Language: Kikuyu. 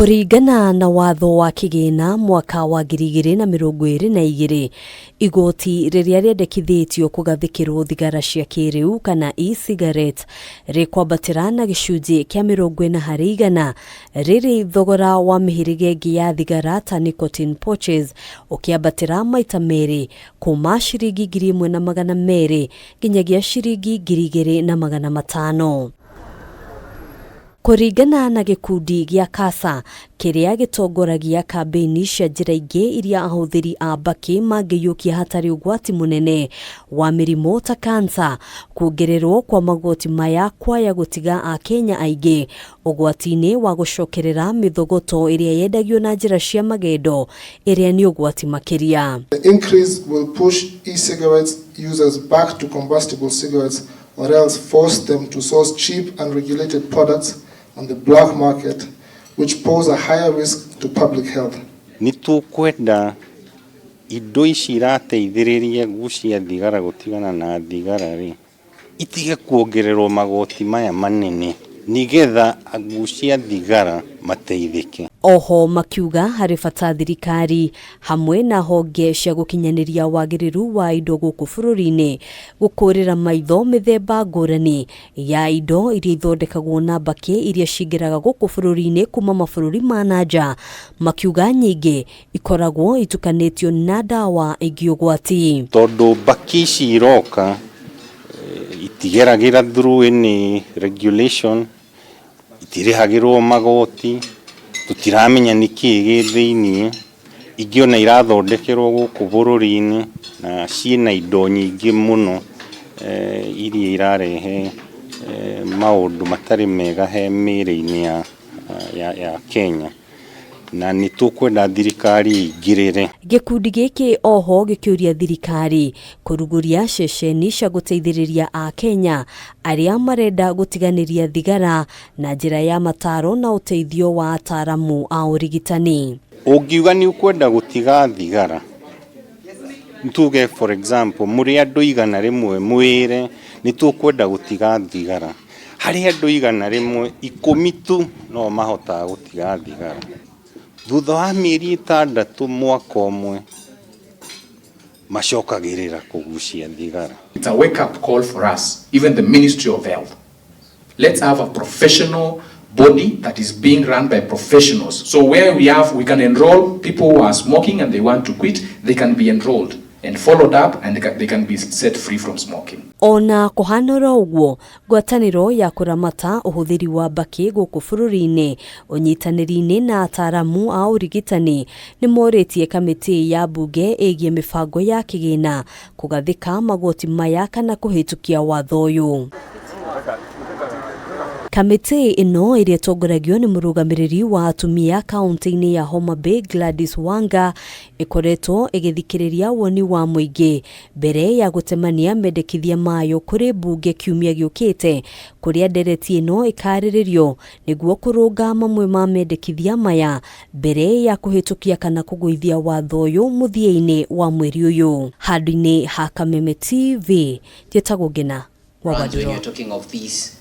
Kũringana na watho wa kĩgĩna mwaka wa 2022, igoti rĩrĩa rĩendekithĩtio kũgathĩkĩrwo thigara cia kĩrĩu kana e-cigarette rĩkwambatĩra na gĩcunjĩ kĩa 40%, rĩrĩ thogora wa mĩhĩrĩga ĩngĩ ya thigara ta nicotine pouches ũkĩambatĩra maita merĩ kuma ciringi 1200 nginyagia ciringi 2500. Kũringana na gĩkundi gĩa CASA kĩrĩa gĩtongoragia kambĩini cia njĩra ingĩ iria ahũthĩri a mbakĩ mangĩiyũkia hatarĩ ũgwati mũnene wa mĩrimũ ta kansa, kuongererwo kwa magoti maya kwaya gũtiga Akenya aingĩ ũgwati-inĩ wa gũcokerera mĩthogoto ĩrĩa yendagio na njĩra cia magendo ĩrĩa nĩ ũgwati makĩria. The increase will push e-cigarettes users back to combustible cigarettes or else force them to source cheap unregulated products on the black market, which pose a higher risk to public health. Nĩ tũkwenda indo ici irateithĩrĩria gucia thigara gũtigana na thigara rĩ, itige kuongererwo magoti maya manene nĩgetha agucia thigara mateithĩke. Oho makiuga harĩ bata thirikari hamwe na honge cia gũkinyanĩria wagĩrĩru wa indo gũkũ bũrũri-inĩ gũkũrĩra maitho mĩthemba ngũrani ya indo iria ithondekagwo na mbakĩ iria cingĩraga gũkũ bũrũri-inĩ kuma mabũrũri ma na nja, makiuga nyingĩ ikoragwo itukanĩtio na ndawa ingĩ ũgwati. Tondũ mbakĩ ici iroka itigeragĩra through any regulation, itirĩhagĩrwo magoti, tũtiramenya nĩkĩĩ gĩ thĩiniĩ, ingĩ ona irathondekerwo gũkũ bũrũri-inĩ na ciĩna indo nyingĩ mũno iria irarehe maũndũ matarĩ mega he mĩĩrĩ-inĩ ya Kenya, na nĩ tũkwenda thirikari ĩingĩrĩre. Gĩkundi gĩkĩ oho gĩkĩũria thirikari kũrugũria ceceni cia gũteithĩrĩria Akenya arĩa marenda gũtiganĩria thigara na njĩra ya mataro na ũteithio wa ataramu a ũrigitani. Ũngiuga nĩ ũkwenda gũtiga thigara, tuge for example mũrĩ andũ 100 mwĩre nĩ tũkwenda gũtiga thigara, harĩ andũ 100, 10 tu no mahotaga gũtiga thigara. Thutha wa mĩeri 6, mwaka ũmwe, macokagĩrĩra kũgucia thigara. It's a wake-up call for us, even the Ministry of Health. Let's have a professional body that is being run by professionals. So where we can enroll people who are smoking and they want to quit, they can be enrolled and followed up and they can be set free from smoking. Ona kũhana oro ũguo, ngwatanĩro ya kũramata ũhũthĩri wa mbakĩ gũkũ bũrũri-inĩ ũnyitanĩri-inĩ na ataramu a ũrigitani nĩ morĩtie kamĩtĩ ya mbunge ĩgiĩ mĩbango ya kĩgĩna kũgathĩka magoti maya kana kũhĩtũkia watho ũyũ. Kamĩtĩ ĩno ĩrĩa ĩtongoragio nĩ mũrũgamĩrĩri wa atumia kaunti-inĩ ya Homa Bay Gladys Wanga ĩkoretwo ĩgĩthikĩrĩria woni wa mũingĩ mbere ya gũtemania mendekithia mayo kũrĩ mbunge kiumia gĩũkĩte, kũrĩa ndereti ĩno ĩkarĩrĩrio nĩguo kũrũnga mamwe ma mendekithia maya mbere ya kũhĩtũkia kana kũgũithia watho ũyũ mũthia-inĩ wa mweri ũyũ. Handũ-inĩ ha Kameme TV, njĩtagwo Ngina wa When Wandũrũ. You're talking of these